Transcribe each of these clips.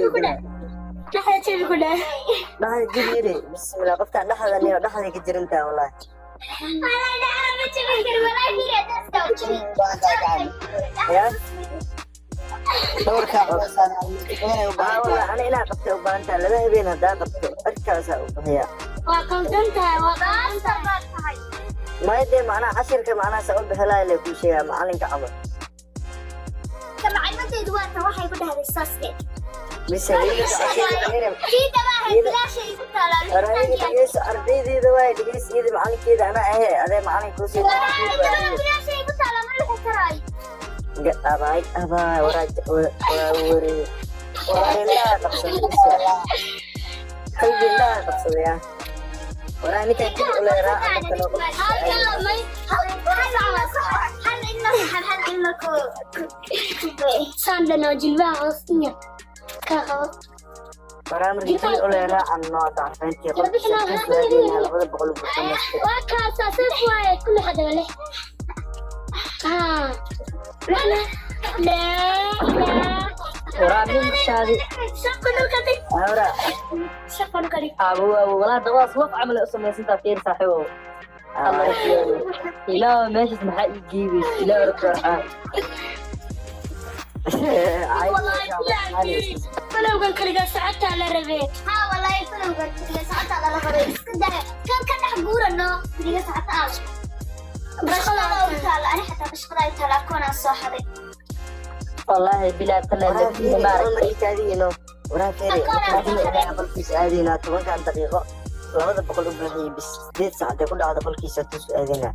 Jabi ku dheh, dhexda jabi ku dheh. Dhexda jabi yiri. Bismillah, qofkaan dhexda niyo dhexday ka jirantaa wallahi. Walaa dhexda ma jabin kari walaa, fiiri haddaan sidaa u jabin. Ya. Dhowrkaa badan ay u Aa baahan wallahi tahay. Ana inaa qabtay u baahan tahay. 2 habeen haddaa qabto, arkaasaa u bixiyaa. Waa qaldan tahay, waa qaldan tahay. Maya dee, macnaha cashirka macnaha saa u bixilaaya le kuu sheegaa macalinka camal. Macalimadeedu waa tan, waxay ku dhahday saas dhe. Mise Kii dabaahay bilaashay igu taalaa. Waraayada dhegeyso, ardaydeeda waay dhegeyso, iyada macalinkeeda ana ahe, adee macalin kuusii. Bilaashay igu taalaa, ma lixi karaayo. Abaay abaay, waraa waa wari waraa, indhaha qabsaday, qalbi indhaha qabsadaya. Waraa ninkan jib u leeraa ama kale. Hal ila may hal hal ila hal hal ila ku saan dhanoo jilbaha hoos inya ka qabo. Waraa markii jib u leeraa anno dacfayntii qolkiisa kaswaadeyna 200 buu dhamaystay. Waa kaasaa, saas waaye kulli xadaba leh. Haa, la la la. Waraa ninkaadi. Shaqa dhulka dhig. Waraa. Shaqa dhulka dhig. Abo abo, walaa dabadaas waf camal ay u samaysantaa. Fiir saaxiibow, Allah yeelo. Ilaa meeshaas maxaa ii geebays? Ilaa rabbi waxaa. Wallahi falowgan kaligaa socotaa la rabee. Haa wallahi, falowgan kaligaa socotaa lala rabay. Iska daa kan ka dhex guurano kaligaa socotaa. Bashqada u taala, ani xataa bashqada u taala, akoonaan soo xaday. Wallaahi bilaa talaa Waraa lafiina fiiri maaragtay. Markaadiino waraa fiiri, markaa qolkiisa aadaynaa 10-kan daqiiqo 200 u buuxiyey bis. 8 saac hadday ku dhacdo qolkiisa toos u aadaynaa.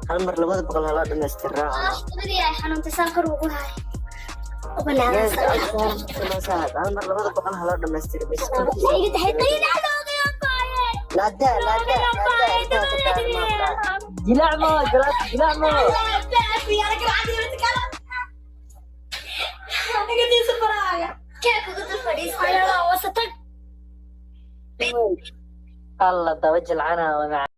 Hal mar 200 haloo dhamaystir raaca. Ah, dabadii ay xanuuntay, saan kor ugu haay. Hal mar 200 haloo dhamaystir bis. Naadaa naadaa naadaa intaa ka taarmaa. Jilaac ma galaas, jilaac ma. Wasatag. Alla daba jilcana waa macaan.